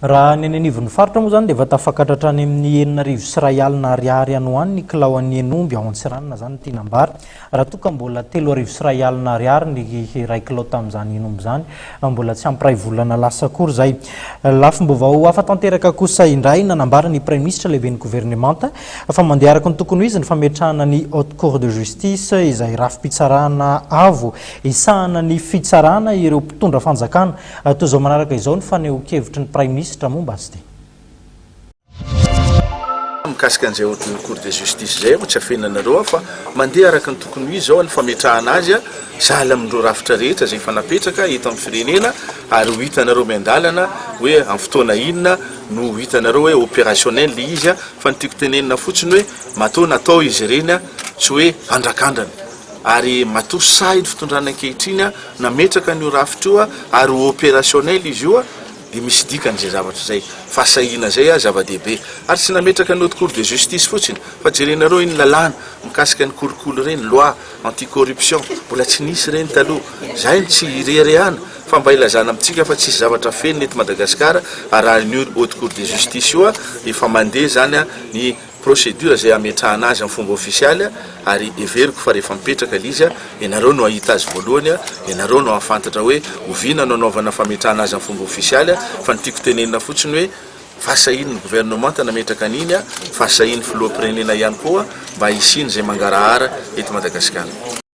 Raha ny any anivon'ny faritra moa izany dia efa tafakatra hatrany amin'ny 2100 ariary any ho any ny kilaon'ny hen'omby ao Antsiranana izany no tiana ambara. Raha toa ka mbola 3000 ariary ny iray kilao tamin'izany hen'omby izany, mbola tsy ampy iray volana lasa akory izay. Lafim-baovao hafa tanteraka kosa indray, nanambara ny Praiminisitra lehiben'ny governemanta fa mandeha araka ny tokony ho izy ny fametrahana ny Haute Cour de Justice izay rafi-pitsarana avo hisahana ny fitsarana ireo mpitondra fanjakana Toy izao manaraka izao ny fanehoan-kevitry ny Praiminisitra momba azy ity. Mikasika an'izay haute cour de justice izay aho tsy afenina anareo aho fa mandeha araka ny tokony ho izy izao ny fametrahana azy sahala amin'ireo rafitra rehetra izay efa napetraka eto amin'ny firenena ary ho hitanareo miandalana hoe amin'ny fotoana inona no ho hitanareo hoe opérationnel ilay izy fa ny tiako tenenina fotsiny hoe matoa natao izy ireny tsy hoe andrakandrana Ary matoa sahy ny fitondrana ankehitriny nametraka an'io rafitra io ary ho opérationnel izy io dia misy dikany izay zavatra izay. Fahasahiana izay zava-dehibe. Ary tsy nametraka ny haute cour de justice fotsiny fa jerenareo iny lalàna mikasika ny kolikoly ireny, loi anti corruption, mbola tsy nisy ireny taloha. Izay no tsy ireharehana fa mba ilazana amintsika fa tsisy zavatra fenina eto Madagasikara ary raha io haute cour de justice io efa mandeha izany ny Procédure izay hametrahana azy amin'ny fomba ofisialy ary heveriko fa rehefa mipetraka ilay izy, ianareo no hahita azy voalohany, ianareo no hahafantatra hoe oviana no hanaovana fametrahana azy amin'ny fomba ofisialy fa ny tiako tenenina fotsiny hoe fahasahian'ny governemanta nametraka an'iny, fahasahian'ny filoham-pirenena ihany koa mba hisian'izay mangarahara eto Madagasikara.